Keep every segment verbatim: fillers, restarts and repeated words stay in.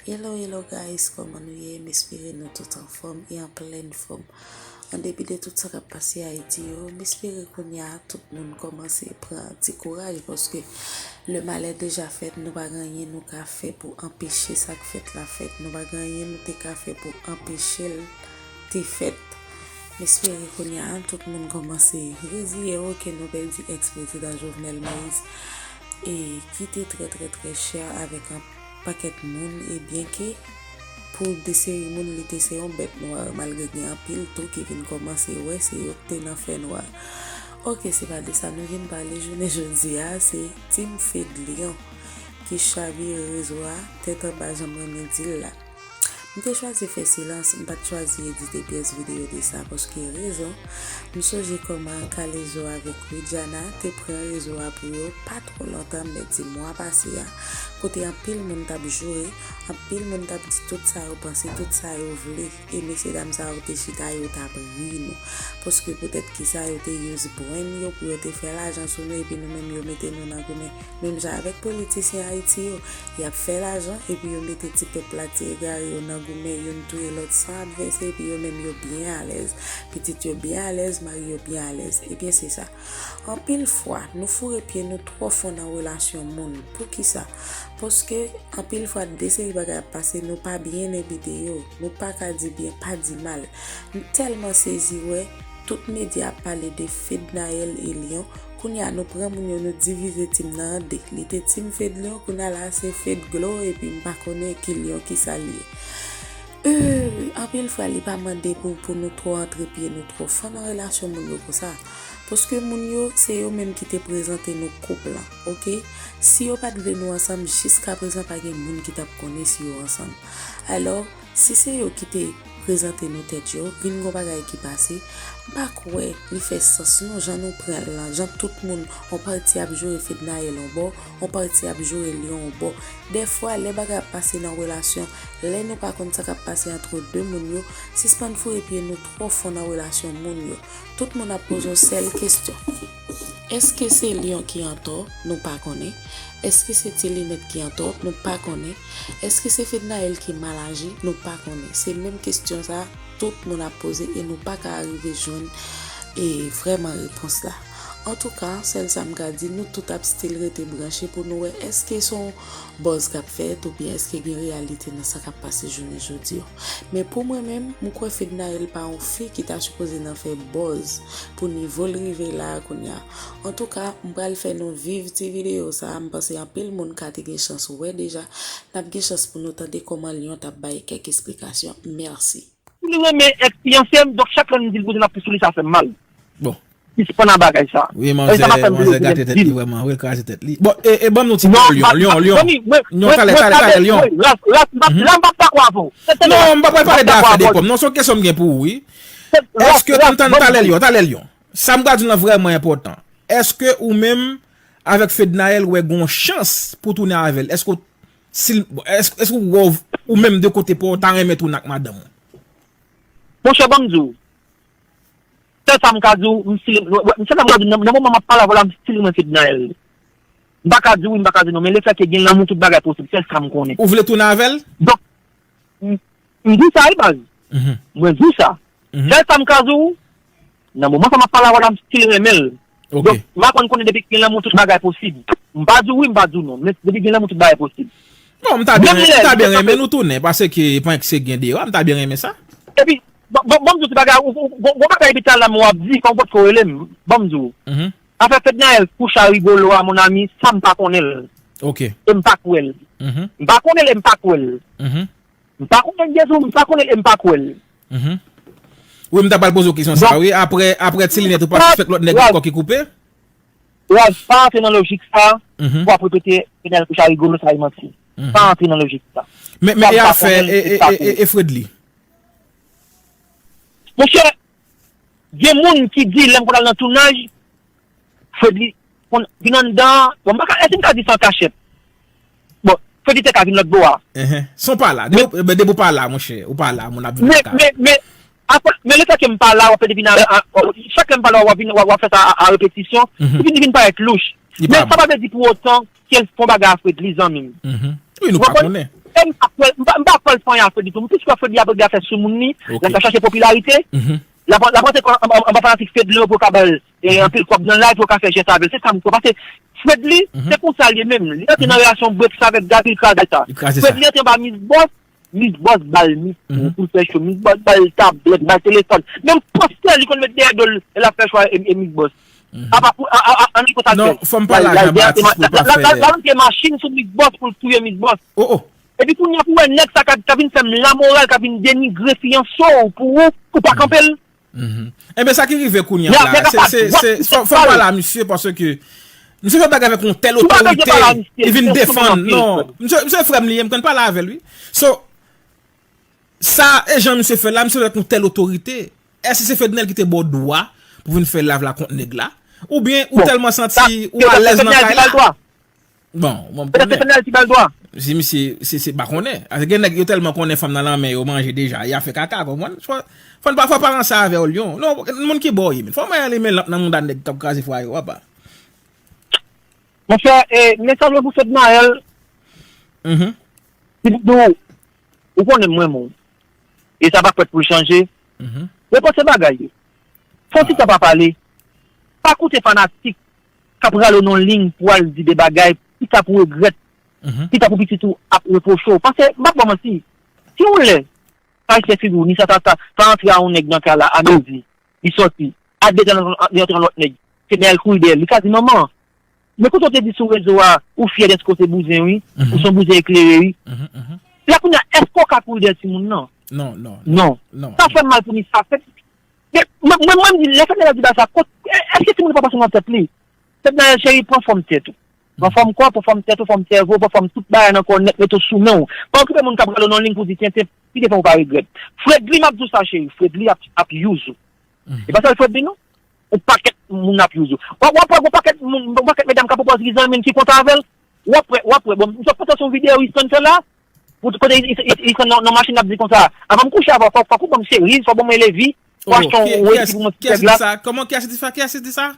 Hello, hello guys, kòman nou ye? M espere nou tout anfòm e an plèn fòm. An depi de tout sa k ap pase Ayiti yo, m espere kounye a tout moun kòmanse pran ti kouraj, paske le mal est déjà fait, nou pa gen anyen nou ka fè pou anpeche sa k fèt la fèt, nou pa gen anyen nou te ka fè pou anpeche l te fèt. M espere kounye a tout moun kòmanse reziye yo ke nou pèdi ex-prezidan Jovenel Moïse e ki te trè, trè, trè chè avèk an pakèt moun, e byenke pou de seri moun li te se yon bèt nwa, malgre gen anpil tou ki vin kòmanse wè se yo k te nan fènwa. Oke, se pa de sa nou vin pale jounen jodi a, se Team Fedlion ki chavire rezo a tèt anba, jan m renmen di l la. M te chwazi fè silans, m pa t chwazi edite pyès videyo de sa, paske rezon, m sonje kòman Kalezo avèk Widiana te pran rezo a pou yo pa twò lontan, men di mwa pase a, kote anpil moun t ap joure, anpil moun t ap di tout sa yo panse, tout sa yo vle, e mesye dam sa yo te chita, yo t ap ri nou, paske poutèt kisa yo te use brain yo pou yo te fè lajan sou nou, epi nou menm yo mete nou nan goumen, menm jan avèk politisyen Ayiti yo. Y ap fè lajan, epi yo mete ti pèp la, ti egare yo nan goumen, youn touye lòt san advèsè, epi yo menm yo byen alèz. Pitit yo byen alèz, mari yo byen alèz. Ebyen, se sa. Anpil fwa, nou foure pye nou twò fon nan relasyon moun. Poukisa? Paske, anpil fwa, de seri bagay ap pase, nou pa byen envite yo. Nou pa ka di byen, pa di mal. M tèlman sezi wè, tout medya ap pale de Fednaelle e Lion. Kounye a, nou pran moun yo, nou divize team nan an de. Li te team Fedlion, kounye a la, se Fedglo, epi m pa konnen ki Lion, ki sa l ye. Euh, anpil fwa, li pa mande pou, pou nou twò antre pye nou twò fon nan relasyon moun yo konsa. Paske moun yo, se yo menm ki te prezante nou koup lan, oke? Si yo pa t vle nou ansanm, jiskaprezan pa gen moun ki t ap konnen si yo ansanm. Alò, si se yo ki te prezante nou tèt yo, vin gon bagay ki pase, m pa kwè li fè sans non, jan nou pran l lan, jan tout moun, on pati ap joure Fednaelle on bò, on pati ap joure Lion on bò. Dèfwa, lè bagay ap pase nan relasyon, lè nou pa konn sa k ap pase antre de moun yo, sispann foure pye nou twò fon nan relasyon moun yo. Tout moun ap poze yon sèl kesyon. Èske se Lion ki antò? Nou pa konnen. Èske se Ti Linèt ki antò? Nou pa konnen. Èske se Fednaelle ki mal aji? Nou pa konnen. Se menm kesyon sa tout moun ap poze e nou pa ka rive jwenn e vrèman repons la. Antouka, sèl sa m ka di, nou tout ap still rete branche pou nou wè èske se yon buzz k ap fèt oubyen èske gen reyalite nan sa k ap pase jounen jodi yo. Men pou mwen menm, m kwè Fednaelle pa yon fi ki ta sipoze nan fè buzz pou nivo l rive la a kounye a. Antouka, m pral fè nou viv ti videyo sa a, m panse anpil moun ka te gen chans wè deja, n ap gen chans pou nou tande kòman Lion t ap bay kèk esplikasyon. Mèsi. Si li renmen èks fiyanse m, donk chak lè m di l bouzen ap plis sou li, sa fè m mal. Bon. Sispann a bagay sa. Wi, manzè, manzè gate tèt li vrèman, wi, l kraze tèt li. Bon, e, e ban m yon ti Lion, Lion, Lion. Lion, talè, talè, talè, Lion. Ras, ras, la, m p ap dakò avè w. Non, m pa pral pale de afè de kòb. Non, se yon kesyon m gen pou ou, wi. Èske, ann tann talè, Lion, talè, Lion. Sa m pral di w lan vrèman enpòtan. Èske ou menm, avèk Fednaelle, ou wè gon chans pou tounen avè l? Èske w, si l, èske, èske ou wè w, ou menm de kote pa w, ta renmen tounen ak madanm ou? Monchè, ban m di w. Sèl sa m ka di w, m still, m, sèl sa m ka di w, nan, nan moman m ap pale avè w la, m still renmen Fednaelle. M pa ka di w wi, m pa ka di w non, men lefètke gen lanmou, tout bagay posib, sèl sa m konnen. Ou vle tounen avè l? Donk, m, m di w sa wi, baz. Mwen di w sa. Sèl sa m ka di w, nan moman sa m ap pale avè w la, m still renmen l. Donk, m pa konn konnen depi gen lanmou, tout bagay posib. M pa di w wi, m pa di w non, men depi gen lanmou, tout bagay posib. Non, m ta byen, m ta byen renmen nou tounen, paske pa gen se gen deyò, m ta byen renmen sa. Epi, bon, bon, bon, m di w ti bagay, ou, ou, gon, gon bagay epi talè m w ap di, fò w potko rele m, bon, m di w. Afè Fednaelle, kouch a Rigolo a, mon ami, sa m pa konnen l. E m pa kwè l. M pa konnen l e m pa kwè l. M pa konnen Jezi, m pa konnen l e m pa kwè l. Wi, m ta pral poze w kesyon sa, wi. Apre, apre Ti Linèt, ou pa fèk lòt nèg ankò ki koupe? Raz, pa antre nan lojik sa, pou w ap repete Fednaelle kouch a Rigolo, sa e manti. Pa antre nan lojik sa. Men, men e afè, e, e, e, e Fredly? Monchè, gen moun ki di lè m konn al nan tounaj, Fredly konn vin anndan, bon, m pa ka, èske m ka di sa an kachèt? Bon, Fredly te ka vin lòt bò a. Enhen. San w pa la. Depi, depi w pa la, monchè, ou pa la, moun ap vin lakay. Men, men, men, apre, men lefètke m pa la, w ap vin a, a, chak lè m pa la, w ap vin, w ap, w ap fè sa a, a repetisyon. Li vin, li vin parèt louch. Men sa pa vle di pou otan ke l fè yon bagay a Fredly, zanmi m. Wi, nou pa konnen. E m pa kwè, m pa, m pa kwè l fè anyen a Fredly tou. M plis kwè Fredly ap regle afè sou moun li, l ap chache popilarite. L ap, l ap rantre anba, anba, anba fanatik Fredly yo pou yo ka ba l, e, anpil kòb nan live pou yo ka fè jès avè l. Se sa m kwè. Paske Fredly, se konsa l ye menm. Li rantre nan relasyon bref sa avèk Gaby, li kraze sa. Fredly rantre anba Miss Boss, Miss Boss ba l mikwo pou l fè show. Miss Boss ba l tablèt, ba l telefòn. Menm postè li konn met dèyè do l lè l ap fè show a, e, e Miss Boss. Apa pou, a, a, a, ann konsa l fè. Non, fò m pale ak Jean Baptiste pou l pa fè. L al rantre machin sou Miss Boss pou l touye Miss Boss. Oh, oh. Epi kounye a pou wè nèg sa k ap, k ap vin fè m lamoral, k ap vin denigre fiyanse w pou ou, ou pa kanpe l. Enben, sa ki rive kounye a la, se, se, se, fò, fò m pale a misye, paske misye fè bagay avèk yon tèl otorite, li vin defann, non, misye, misye frè m li ye, m konn pale avè l, wi. So, sa, e jan misye fè la, misye fè avèk yon tèl otorite. Èske se Fednaelle ki te ba w dwa pou vin fè live la kont nèg la? Oubyen ou tèlman santi ou alèz nan kay la? Bon, bon, m konnen. Petèt se Fednaelle ki ba l dwa. Si misye, se, se pa konnen. Paske gen nèg yo tèlman konnen fanm nan lanmè yo manje deja, y a fè kaka, konprann? Fò, fò n pa, fò pa ranse avè w, Lyon. Non, moun ki bò w ye, men. Fò mwen ale men lanp nan mouda nèg k ap kraze fwaye w, apa. Monchè, e, mesaj mwen pou Fednaelle. Li di w, ou konnen mwen, mwen. E sa pa fèt pou l chanje. Repanse bagay yo. Fè yon ti tan pa pale. Pa koute fanatik k ap rale w nan yon liy pou al di de bagay, pita pou regrèt, pita pou pitit ou ap repwoche w. Paske, m p ap ba w manti, si yon lè, pa respè figi w, ni sa, sa, sa, sa antre a yon nèg nan kay la, a midi, li sòti, a de zè li antre yon lòt nèg, Fednaelle kouri dèyè l, li ka di, manman, men kote w te di sou rezo a, ou fyè dèske w se bouzen, wi, ou se yon bouzen eklere, wi. La kounye a, èske w ka kouri dèyè timoun nan? Non, non, non. Sa fè m mal pou Nissa. Men mwen, mwen, mwen, m di, lè Fednaelle ap di bagay sa, kot, èske timoun nan pa pase nan tèt li? Fednaelle, cheri, pran fòm tèt ou. Pran fòm kò, pran fòm tèt ou, fòm sèvo, pran fòm tout bagay nan kò w nèt, mete w sou men w. Pa okipe moun k ap rale w nan liy pou di tenten, ki te fè w pa regrèt. Fredly, m ap di w sa, cheri, Fredly ap, ap use ou. E pa sèl Fredly, non. Yon pakèt moun ap use ou. W ap, w ap wè gon pakèt moun, gon pakèt medam k ap pwopòz li zanmi l ki kontan avè l. W ap wè, w ap wè. Bon, m sot pote sou videyo Winston fè la. Pou kote Winston nan, nan machin ap di konsa, avan m kouche avè w, fòk, fòk ou ban m cheri, fòk ou ban m Levi, ou achte yon wòch pou mwen sou tèt la. Kiyès ki di sa? Kiyès ki di sa?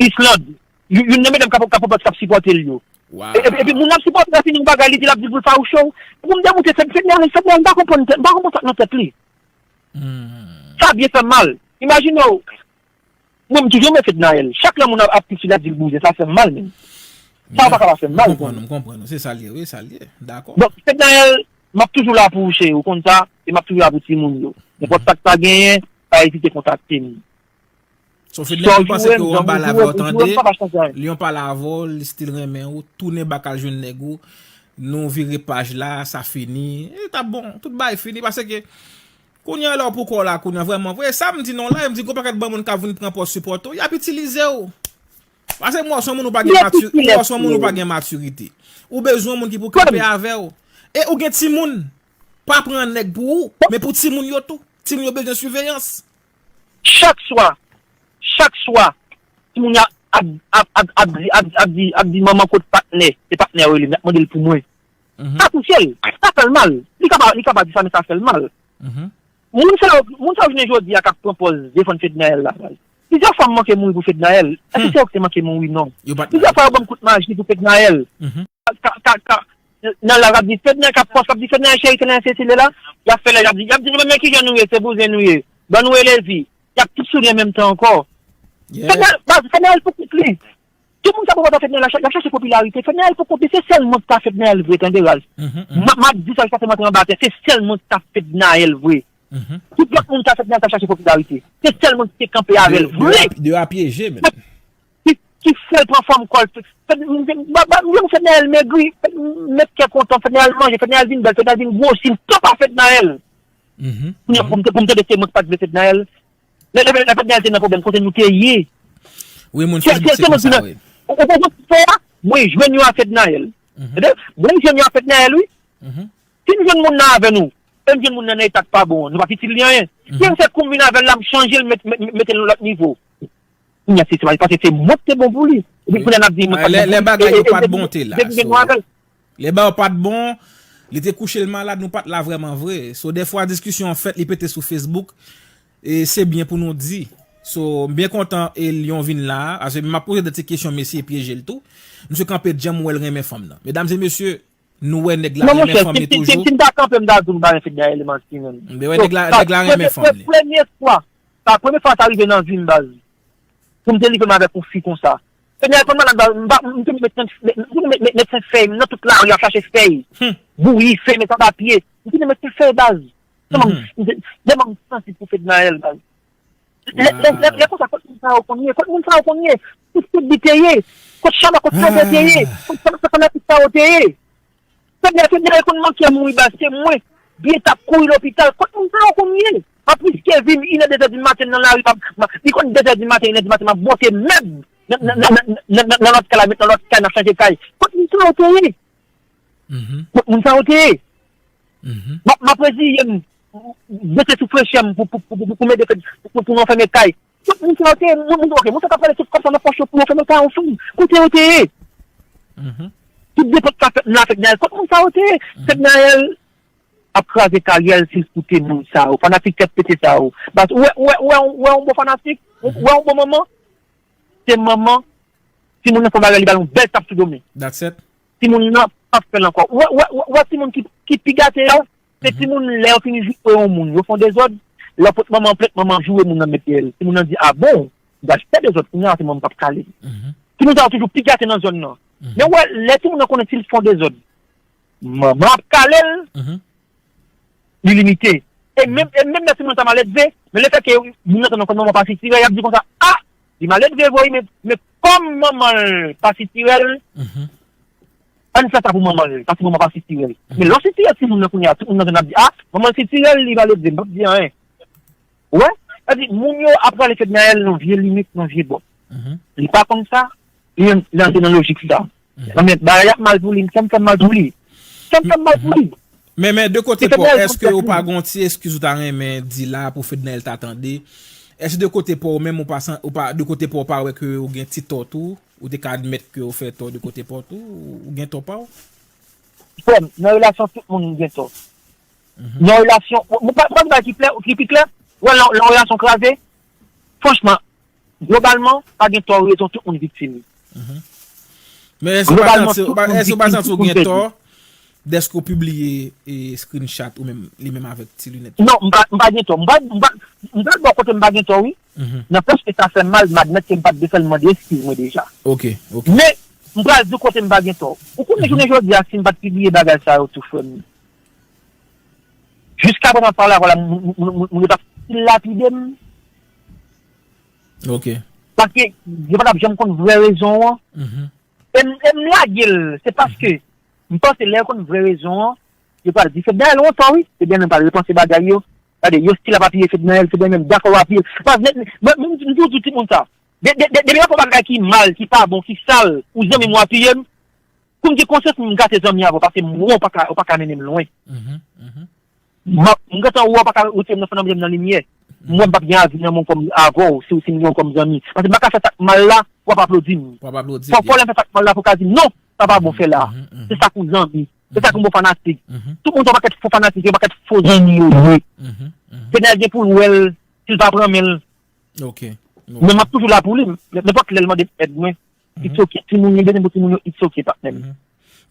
Islande. Youn, youn nan medam k ap, k ap, k ap sipòte l yo. E, e, epi moun ap sipòte l fini yon bagay, li di l ap di l pou l fawouche w. Pou m demoute, Fednaelle, Fednaelle, m pa konprann, m pa konprann sa k nan tèt li. Sa byen fè m mal. Imajine w, mwen, m toujou renmen Fednaelle. Chak lè moun ap, ap pitit la di l bouzen, sa fè m mal menm. Sa pa ka pa fè m mal. M konprann ou, m konprann ou. Se sa l ye, wi, sa l ye. Dakò. Donk, Fednaelle, m ap toujou la pou ou, cheri, ou konn sa, e m ap toujou la pou timoun yo. Nenpòt sa k ta genyen, pa ezite kontakte m. So Fednaelle, m panse ke w anba la vè w tande, Lyon pale avè w, li still renmen ou, tounen bak al jwenn nèg ou, nou vire paj la, sa fini, e t ap bon, tout bagay fini, paske kounye a lè w pou kò w la, kounye a vrèman vre, sa m di non la, e m di gon pakèt bann moun k ap vin pran pòz sipòte w, y ap itilize w. Paske m wè w se yon moun ou pa gen mati-, m wè w se yon moun ou pa gen matirite. Ou bezwen yon moun ki pou kanpe avè w. E ou gen timoun, pa pran nèg pou ou, men pou timoun yo tou. Timoun yo bezwen siveyans. Chak swa, chak swa, timoun yo ap, ap, ap, ap di, ap, ap di, ap di, manman, kot patnè? Se patnè yo rele m, y ap mande l pou mwen. Sa touche l, sa fè l mal. Li ka pa, li ka pa di sa, men sa fè l mal. Moun sa yo, moun sa yo jounen jodi a k ap pran pòz defann Fednaelle la, baz. Plizyè fwa m manke mouri pou Fednaelle. Èske se ou ki te manke mouri? Non. Plizyè fwa yo ban m kout maji pou Fednaelle. Ka, ka, ka, nan la, y ap di Fednaelle, k ap pòs, k ap di Fednaelle cheri, Fednaelle sesi, li la. Y ap fè lè, y ap di, y ap di nou menm, men kijan nou ye, se bouzen nou ye. Ban nou rele vi. Y ap tout souri an menm tan ankò. Fednaelle, baz, Fednaelle pou kont li. Tout moun k ap pran pòz Fednaelle la, y ap chache popilarite. Fednaelle pou kont li, se sèl mwen ki ta Fednaelle vre, tande, Ralph. M ap, m ap di sa jiskaske m antre anba tè, se sèl mwen ki ta Fednaelle vre. Tout lòt moun ta Fednaelle ta chache popilarite. Se sèl mwen ki te kanpe avè l vre. De a pyeje, men. Ki, ki fè l pran fòm kò l. Fè, m, m, m, m, m, Fednaelle megri, Fed, m, met kè kontan, Fednaelle manje, Fednaelle vin bèl, Fednaelle vin gwosi, m kanpe a Fednaelle. Kounye a pou m te, pou m tande se mwen ki pa t vle Fednaelle. Lè, lè, lè Fednaelle te nan pwoblèm, kote nou te ye? Wi, moun Facebook se konsa, wi. Ou konprann sa m fè a? Mwen jwenn yo a Fednaelle. Tande? Mwen jwenn yo a Fednaelle, wi. Si m jwenn moun nan avè nou, e m jwenn moun nan nan eta k pa bon an, nou p ap itil li anyen. Si m fè kou m vin avè l la, m chanje l, met, met, mete l nan lòt nivo. Kounye a se, se pa, paske se mwen ki te bon pou li. Epi kounye a n ap di mwen pa t bon pou li. Lè bagay yo pa t bon, te la. Depi m jwenn yo avè l. Lè bagay yo pa t bon, li te kouche l malad, nou pa t la vrèman vre. So, dèfwa diskisyon an fèt, li pete sou Facebook. E se byen pou nou di. So, m byen kontan e Lyon vin la a. Paske m ap poze de ti kesyon, mesye pyeje l tou. Misye kanpe djanm, m wè l renmen fanm nan. Medam e mesye, Nou wè nèg la renmen fanm li toujou. Si m ta kanpe, m ta di w m pa renmen Fednaelle, manti menm. Men wè nèg la, nèg la renmen fanm li. Premye fwa, sa premye fwa sa rive nan vi m, baz. Pou m te livre m avèk yon fi konsa. Fednaelle konn malad, baz, m pa, m te met, met, met, met, met, met fèy nan tout lari ap chache fèy. Bouyi, fèy, met anba pye. M te met fèy, baz. Tèlman m, tèlman m sansib pou Fednaelle, baz. Lè, lè, lè, lè konsa, kot moun sa yo konn ye? Kot moun sa yo konn ye? Kot Fedby te ye? Kot Shabba, kot Fedby te ye? Kot fanatik sa yo te ye? Fednaelle, Fednaelle konn manke mouri, baz, se mwen. Byen t ap kouri lopital. Kot moun sa yo konn ye? M ap riske vi m, inè, dezè di maten nan lari, m ap, m ap, li konn dezè di maten, inè di maten, m ap bwote mèb nan, nan, nan, nan, nan, nan lòt kay la, met nan lòt kay, n ap chanje kay. Kot moun sa yo te ye? Kot moun sa yo te ye? M ap, m ap reziye m, bese sou frechè m pou, pou, pou, pou, pou m ede fè, pou, pou, pou nou fèmen kay. Tout moun sa yo te ye, moun, moun, ok, moun sa k ap pale tout kòb sa nan pòch yo pou yo fèmen kay ansanm. Kote yo te ye? Tout depans sa fèt nan afè Fednaelle. Kot moun sa yo te ye? Fednaelle ap kraze karyè l si l koute moun sa yo. Fanatik tèt pete sa yo. Baz, ou wè, ou wè, ou wè, ou wè yon bon fanatik? Ou wè yon bon manman? Se manman, timoun nan fè yon bagay, li ba l yon bèl tap sou do men. That's it. Timoun nan p ap fè l ankò. Ou wè, ou wè, ou wè, ou wè timoun ki, ki pi gate yo, se timoun lè yo fin joure yon moun, yo fè yon dezòd, lè yo pot manman an plent, manman an joure moun nan met dèyè l. Timoun nan di, a bon, m pral fè dezòd, kounye a se manman m k ap kale m. Timoun sa yo toujou pi gate nan zòn nan. Men ou wè, lè timoun nan konnen si l fè yon dezòd, manman ap kale l, li limite. E menm, e menm lè timoun nan ta maledve, men lefètke moun nan tande kòm manman pa sitirè, y ap di konsa, a, li maledve vre wi, men, men kòm manman l pa sitirè l, ann fè sa pou manman l, paske manman pa sitirè l. Men lè w sitirè timoun nan kounye a, tout moun nan tande ap di, a, manman l sitirè l, li maledve, m p ap di anyen. Ou wè? Sa di, moun yo ap rale Fednaelle nan vye limit, nan vye bòt. Li pa konn sa, li, li antre nan lojik sa. Nan men, bagay ap mal pou li, m fè m fè m mal pou li. Fè m fè m mal pou li. Men, men, de kote pa w, èske ou pa gen yon ti eskiz ou ta renmen di la pou Fednaelle ta tande? Èske de kote pa w menm, ou pa san, ou pa, de kote pa w, ou pa wè ke ou gen ti tò tou? Ou te ka admèt ke ou fè tò de kote pa w tou? Ou gen tò pa w? Frè m, nan relasyon, tout moun gen tò. Nan relasyon, mwen, mwen, mwen, bagay ki klè, ki pi klè, wè, lè, lè yon relasyon kraze, franchman, globalman, pa gen tò rezon, tout moun viktim. Men èske ou pa santi, ou pa, èske ou pa santi ou gen tò dèske ou pibliye, e, screenshot ou menm, li menm avèk ti linèt? Non, m pa, m pa gen tò. M pa, m pa, m pa bò kote m pa gen tò, wi. Nanpèch ke sa fè m mal, m admèt ke m pa t dwe fè l, m mande eskiz mwen deja. Ok, ok. Men, m pral di w kote m pa gen tò. Ou konnen jounen jodi a, si m pa t pibliye bagay sa yo tou, frè m, jiskaprezan m ap pale avè w la, moun, moun, moun, moun yo t ap lapide m. Ok. Paske yo pa t ap janm konn vrè rezon an. E m, e m lage l, se paske m panse lè yo konn vrè rezon an, yo pral di, Fednaelle, ou antò wi. Ebyen, nou pral repanse bagay yo. Gade, yo still ap apiye Fednaelle, Fednaelle menm dakò apiye. Paske, mwen, mwen, m toujou di timoun sa. De, de, de, depi y ap fè yon bagay ki mal, ki pa bon, ki sal, ou zanmi m, ou apiye m, pou m gen konsyans m gate zanmi avè w, paske m wè w pa ka, w pa ka mennen m lwen. M ap, m gentan wè w pa ka retire m nan fè nan, nan limyè. M wè m p ap gen avi nan men w kòm avè w, si, si m gen w kòm zanmi. Paske m pa ka fè sa k mal la, pou w ap aplodi m. Pou w ap aplodi m, fò, fò lè m fè sa k mal la, pou w ka di m, non, sa pa bon fè la. Se sa k yon zanmi. Se sa k yon bon fanatik. Tout moun se yon pakèt fo fanatik, yon pakèt fo zanmi yo ye. Fednaelle gen pou l wè l, si l pa pran men l. Ok. Men m ap toujou la pou li. Nenpòt lè l mande m èd mwen, it's ok. Timoun, li bezwen pou timoun yo, it's ok, patnè m.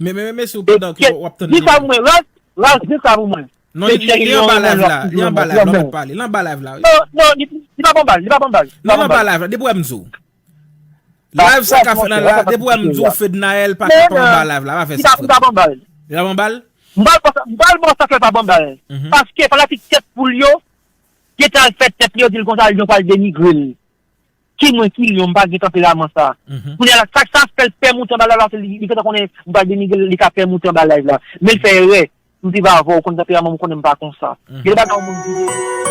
Men, men, men, men, sou pandan ke w ap tann li. Di sa pou mwen, Raz, Raz, di sa pou mwen. Non, li, li, li anba live la, li anba live la, w mèt pale. Li anba live la, wi. Non, non, li, li pa ban bal, li pa ban bal. Non, li anba live la, depi w wè m di w. Live sa k ap fèt la, depi w wè m di w Fednaelle pa ka pa anba live la, pa fè sa, frè. Li pa ban bal. Li pa ban bal? M pral ban sa, m pral ban sa fè pa ban bal. Paske fanatik tèt poul yo, gentan al fè tèt li, yo di l konsa, yo pral denigre l. Ki mwen, ki Lyon, m pa gen tanperaman sa. Kounye a la, sa, sa fè l pè moute anba live la, se li, li gentan konnen m pral denigre l, li ka pè moute anba live la. Men l fè erè. M viv avè w, ou konn tanperaman m, ou konnen m pa konsa. Gen de bagay yon moun di.